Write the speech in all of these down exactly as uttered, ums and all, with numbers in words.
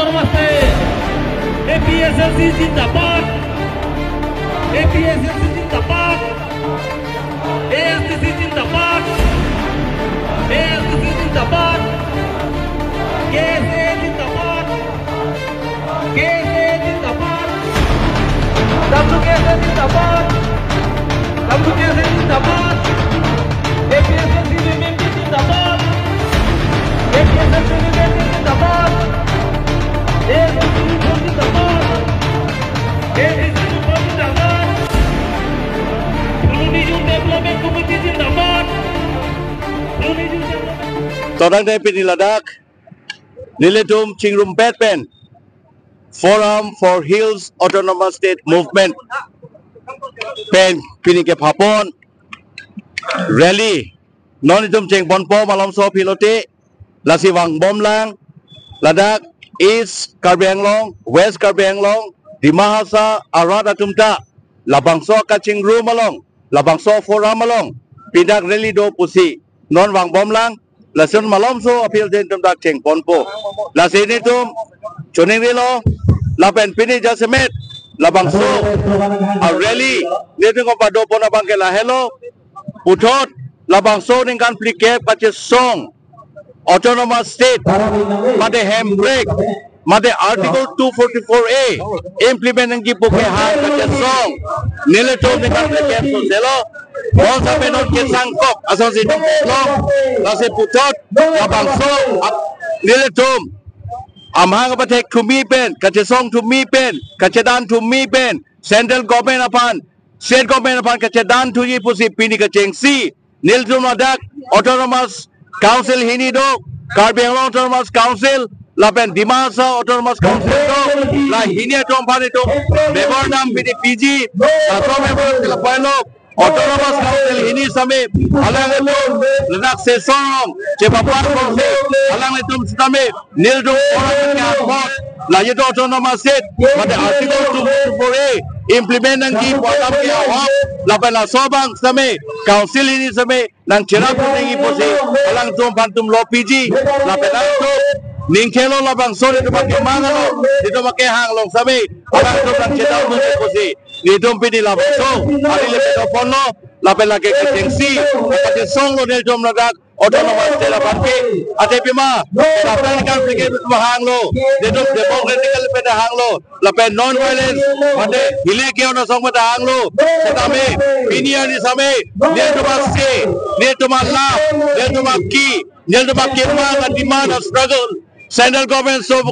Namaste. A P H L C zindabad. A P H L C zindabad. A S D C zindabad. A S D C zindabad. K S A zindabad. K S A zindabad. W K S A zindabad. W K S A zindabad. A P H L C zindabad. A P H L C zindabad. A S D C zindabad. A S D C zindabad. Phuloni Youth Development Committee zindabad. Phuloni Youth Development. Todang dai pini ladak nelitum chingrumpet pen Forum for Hills Autonomous State Movement pen pini kephapon rally non itum chengponpo malomso aphi lote, lasi vangbomlang ladak East Karbi Anglong, West Karbi Anglong, Dima Hasao arat atum ta labangso kachingrum along, labangso forum along pini dak rally do pusi non vangbomlang, lason malomso aphi lote itum dak chengponpo. Lasi nelitum choningri lo, lapen pini jasemet labangso a-rally nelitum kepadopon abang ke lahelo, puthot labangso ningkan phlikep kachesong Autonomous State mate hemprek mate Article two forty-four A implement nangji pu kehang kachesong nelitum ningkan phlikep soselo. Bonsitame non kesangkok asonsi itum keklong, lasi puthot labangso ap-, nelitum amahang apathek thumi pen, kachesong thumi pen, kachedan thumi pen, Central Government aphan, State Government aphan kachedan thuji pusi pini kechengsi nelitum ladak Autonomous Council hini do, Karbi Anglong Autonomous Council lapen Dima Hasao Autonomous Council do, la hini atum aphan itum memorandum pini piji, laso memorandum ke lapulo, Autonomous Council hini sitame alanglitum ladak session along chepapar kongsi alanglitum sitame nelitum forum ke apot la itum Autonomous State mate Article two forty-four A implement nangji pu alam ke ahok, lapen laso abang sitame Council hini sitame nangcherap nangji pusi alangtum aphan itum lo piji, lapen alangtum ningkelo labangso nelitum akemang along, nelitum akehang along sitame alangtum nangchedam nangji pusi nelitum pini labangso a-rally le padoponlo, lapen lake kechengsi kachesonglo nelitum ladak Autonomous State aphan ke. Athe pima, lapen kan ke hanglo, nelitum democratically pen hanglo, lapen non-violence mate hilai ke-ong asong pen hanglo. Setame pini arni sitame nelitum a-say, nelitum a-law, nelitum a-ki, nelitum akemang, a-demand, a-struggle Central Government, so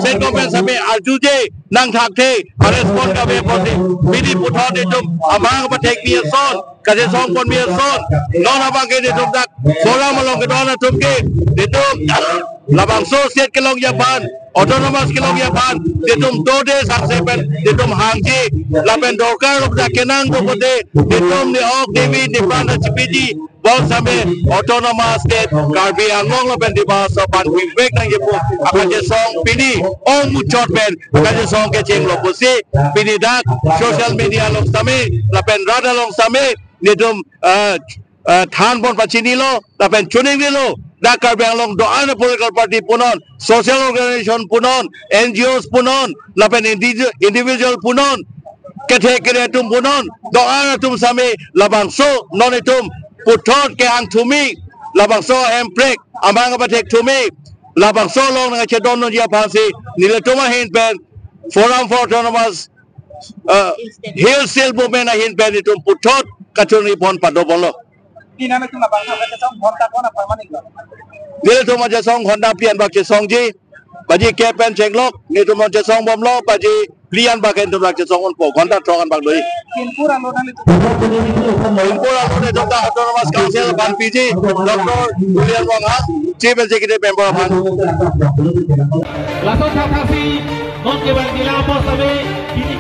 State Government sitame arjuje nangthakthe, a-respond kave apotsi pini puthot itum amahang apathek mi ason, kachesongpon mi ason, non abang ke itum dak forum along kedon atum ke itum labangso state kelongji aphan, Autonomous kelongji aphan itum dode sangse pen itum hangji, lapen dorkar lo dak kenang do pote itum ne ok ne vi ne pran chipiji, bonsitame Autonomous State Karbi Anglong lapen Dima Hasao aphan pivek nangji pu akachesong pini ong muchot pen akachesong kechenglo pusi pini dak social media along sitame lapen rat along sitame nelitum, ah, ah, thanpon pachinilo lapen choningrilo, dak Karbi Anglong do-an political party punon, social organization punon, N G Os punon, lapen indi-, individual punon, kethe kere atum punon, do-an atum sitame labangso non itum puthot kehang thumi, labangso hemprek amahang apathek thumi, labangso along nangchedon nangji aphansi nelitum ahin pen Forum for Autonomous, uh, Hill State Movement ahin pen itum puthot kachoningri pon padoponlo. Pini nelitum labangso kachesong ghonta ko-an apharman iklo? Nelitum kachesong ghonta phli an bak chesongji, baji kep pen chenglok nelitum kachesongbomlo, baji phli an bak itum dak chesongponpo, ghonta throk an bak doi. Pinpur alo nanglitum? Pinpur alo nelitum dak Autonomous Council aphan piji, Doctor Julian Ronghang, Chief Executive Member aphan. Laso thakthaksi non kevang jila apot sitame pini